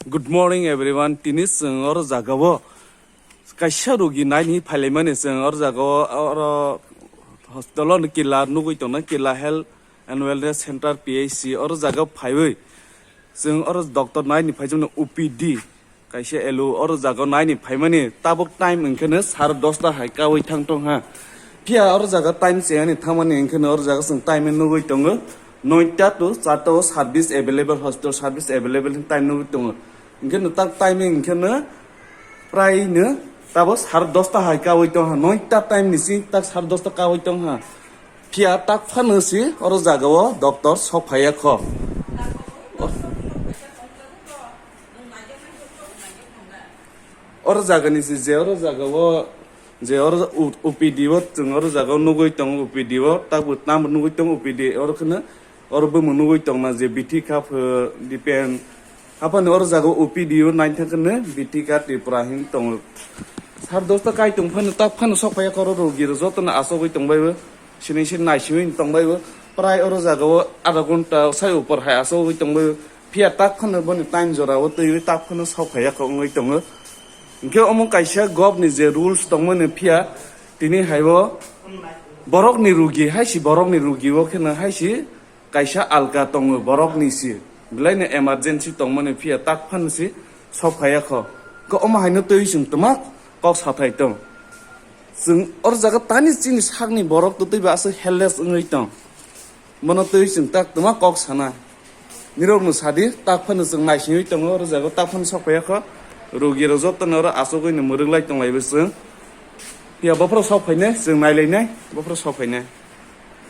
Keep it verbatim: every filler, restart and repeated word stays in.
Good morning everyone. Tini chwng oro jagao kaisa rogi naini phailaimani chwng oro jagao oro hospital o kila nugui tongna kila health and wellness center P H C oro jagao phaiwi chwng oro doctor naini phaijakno O P D kaisa elo oro jagao naini phaimani tabuk time hwnkhe no sar dosta hai kawi thang tong ha. Phiya oro jaga time cheyani thangmani hwnkhe no oro jaga chwng time nugui tongo noita to charta o service available, hospital service available time nugui tongo. Hwnkhe no tak time hwnkhe no prai no tabo sar dosta hai kawi tong ha, noita time ni sing tak sar dosta kawi tong ha. Phiya tak phano si oro jagao doctor sok phaiya kho. Oro jagani si je oro jagao je oro O P D o chwng oro jagao nugui tongo O P D o tabuk tamo nugui tongo O P D oro kheno oro bumung nugui tongna je bithi kha pho dipen haphano oro jagao O P D o naithok kheno bithi kha Tripura hin tongo. Sar dosta kai tong phano tak phano sok phaiya kho oro rogi rok jotono asogwi tong bai bo. Sini sini nai simi tong bai bo. Prai oro jagao adha ghonta sai upor hai asogwi tong bai bo. Phiya tak phano boni time jora o twi tak phano sok phaiya kho wngwi tongo. Hwnkhe omo kaisa gov ni je rules tongmani phiya tini haibo borok ni rugi hai si borok ni rugi o kheno hai si kaisa alka tongo borok ni si belai no emergency tongmani phiya tak phano si sok phaiya kho. Ko omo haino twi chwng twma kok sathai tong. Chwng oro jaga tani chini sakni borok to twi ba aswk helpless wngwi tong. Bono twi chwng tak twma kok sana. Nirok no sadi tak phano chwng naisingwi tongo oro jaga tak phano sok phaiya kho. Rogi rok joto no oro asogwi no mwrwk lai tong lai bo chwng. Phiya bophoro sok phainai chwng nai lai nai bophoro sok phainai.